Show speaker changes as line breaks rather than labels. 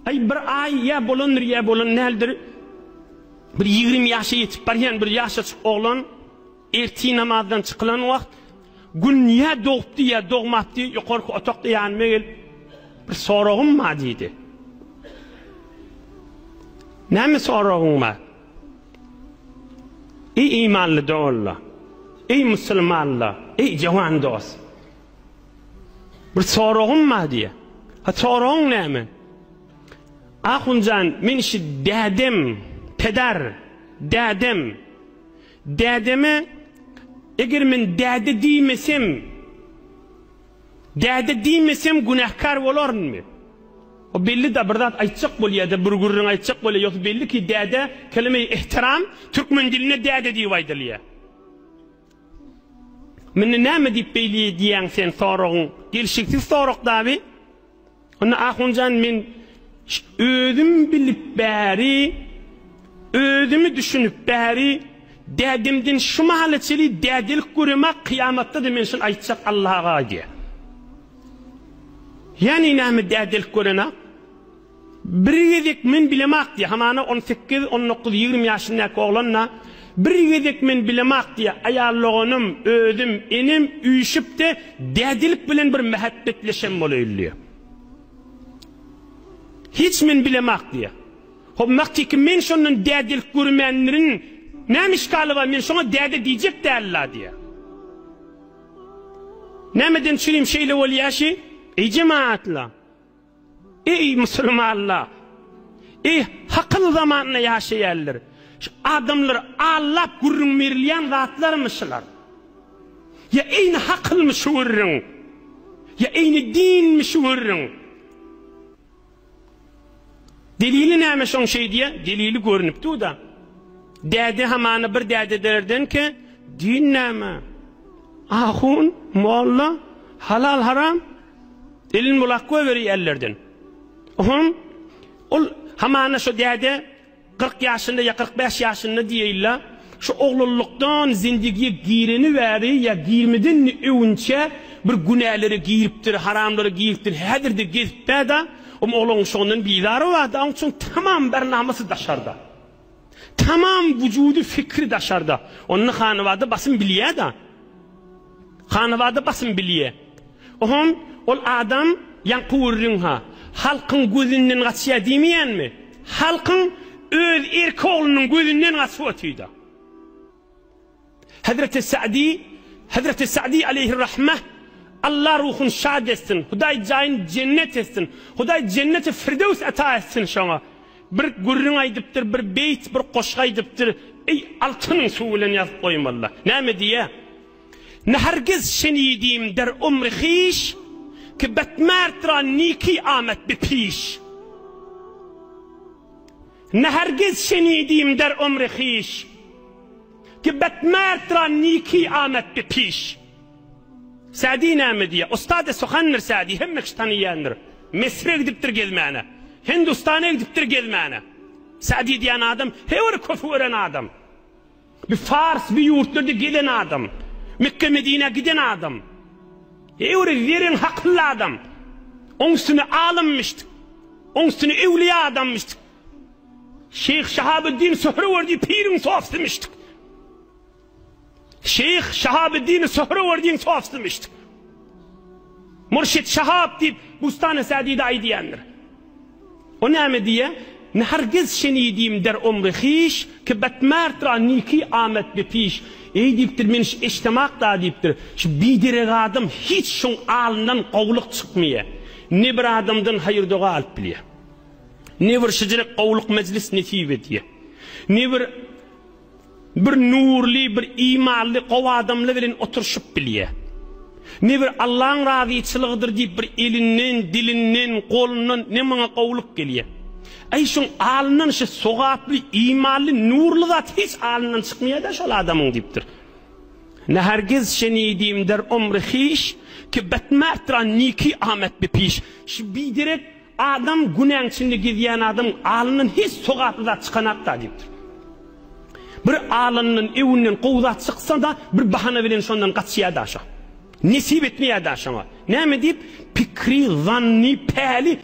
Aý bir aý ýa bolandyr ýa bolan däldir. Bir 20 ýaşa ýetip barýan bir ýaşajyk oglan ertir namazdan çykylan wagt gün ýa dogupdy ýa dogmapdy ýokarky otakda ýanyma gelip bir soragym bar diýdi. Näme soragyň bar? Eý imanly doganlar! Eý musulmanlar! Eý jawan dost! Bir soragym bar diýýär. Ha soragyň näme? Ahunjan, men şu dädem, peder, dädem. Dädeme eger men däde diýmesem, däde diýmesem günäkär bolarynmy? O belli-da bir zat aýtjak bolýa-da, bir gürrüň aýtjak bolýa, ýogsa belli ki däde kelime-i ehtiram türkmen dilinde däde diýip aýdylýa. Munda näme diýip beýle diýýäň sen soragyň gelşiksiz sorag dabi. Onda Ahunjan men özüm bilip bäri özümi düşünip bäri dädemden şu mahala çeli dädelik göremak kyýamatda-da men şuny aýtjak Allaha diýýär. Ýani näme dädelik görenak? Bir gezek men bilemak diýýär, hamana on sekiz, on dokuz, 20 ýaşyndaky oglan-da, bir gezek men bilemak diýýär, aýal doganym, özüm, enem üýşüp-de dädelik bilen bir mähetbetleşen bolaýyl diýýär. Hiç men bilemak diýýär. Hop, magtyky men şondan dädelik görmändirin, näme işgali bar, men şoňa däde diýjek däl-la diýýär. Nämeden çürim şeýle bolýa şi? Eý jemaatla! Eý musulmanla! Eý hakyl zamanda ýaşaýanlar! Şu adamlar allap gürrüň berilýän zatlarmy şular? Ýa eýni hakylmy şu gürrüň? Ýa eýni dinmi şu gürrüň? Delili näme şoň şeý diýä? Delili görnüp dur-da. Däde hamana bir dädelerdenki, din näme? Ahun, molla, halal haram elini bulap goýberýär ellerden. Oham ol hamana şo däde 40 ýaşynda ýa 45 ýaşynda diýeýin-le, şu oglanlykdan zindigiýe gireni bäri ýa girmeden öwünçä bir günälere giripdir, haramlara giripdir, häzir-de gezipdä-da, om oglan şondan bizary bar-da, oň üçin tamam barnamasy daşarda. Tamam wujudy fikri daşarda. Onda hanawada basym bilýä-da. Hanawada basym bilýä. Ohm ol adam ýaňky gürrüň-ha, halkyň gözünden gaçýa diýmeýänmi? Halkyň öz erki oglunyň gözünden gaçyp otyda. Hezreti Sa'di, Hezreti Sa'di aleýhir-rahmeh, Allah ruhuny şad etsin, Hudaý jaýyny jennet etsin, Hudaý jenneti Firdöws ata etsin şoňa. Bir gürrüň aýdypdyr, bir beýt, bir goşgy aýdypdyr, eý, altynyň suwy bilen ýazyp goýmaly-la. Näme diýýä? Ne hergiz şenidim der umri hyş, Ki betmerd ra niki amet bi piş. Ne hergiz şenidim der umri hyş, Ki betmerd ra niki amet bi piş. Sadi näme diýýär? Ustady suhandyr Sadi, hemme kişi tanyýandyr. Mesre gidipdir gezmäne. Hindustana gidipdir gezmäne. Sadi diýen adam her bir köpi gören adam. Bir fars bir ýurtlarda gezen adam. Mekge Medinä giden adam. Ewre zeren hakylly adam. Oň üstüne alymmyşdyk. Oň üstüne ewliýa adammyşdyk. Şeýh Şahabeddin Söhrewerdi piriň sofsymyşdyk. Şeýh Şahabeddin Söhrewerdiň sofsymyşdyk. Murşid Şahab diýip Bustany Sadide aýdýandyr. O näme diýýär? Ne hergiz şenidim der omri hyş, ki betmerd ra niki amet be piş. Eý diýipdir, men şu eşdemak-da diýipdir, şu biderek adam hiç şoň alyndan gowulyk çykmaýar. Ne bir adamdan haýyr-doga alyp bilýär. Ne bir şejerek gowulyk mejlis nesip edýär. Ne bir Bir nurly, bir imanly, gowy adamlar bilen oturyşyp bilýär. Ne bir Allaň razyçylygydyr diýip bir elinden, dilinden, golundan ne maňa gowulyk gelýär. Äý şoň alyndan şu sogaply, imanly, nurly zat hiç alyndan çykmaýar-da şol adamyň diýipdir. Ne hergiz şenidim der omri hiş, ki betmert ra niki amet bi piş. Şu biderek Adam günäň içinde gezýän adam alyndan hiç sogaply zat çykanakda diýipdir. Bir alyndan öwünden gowy zat çyksa-da bir bahana bilen şondan gaçýar-da şo. Nesip etmeýär-da şoňa. Näme diýip? Pikri, zanny, päli.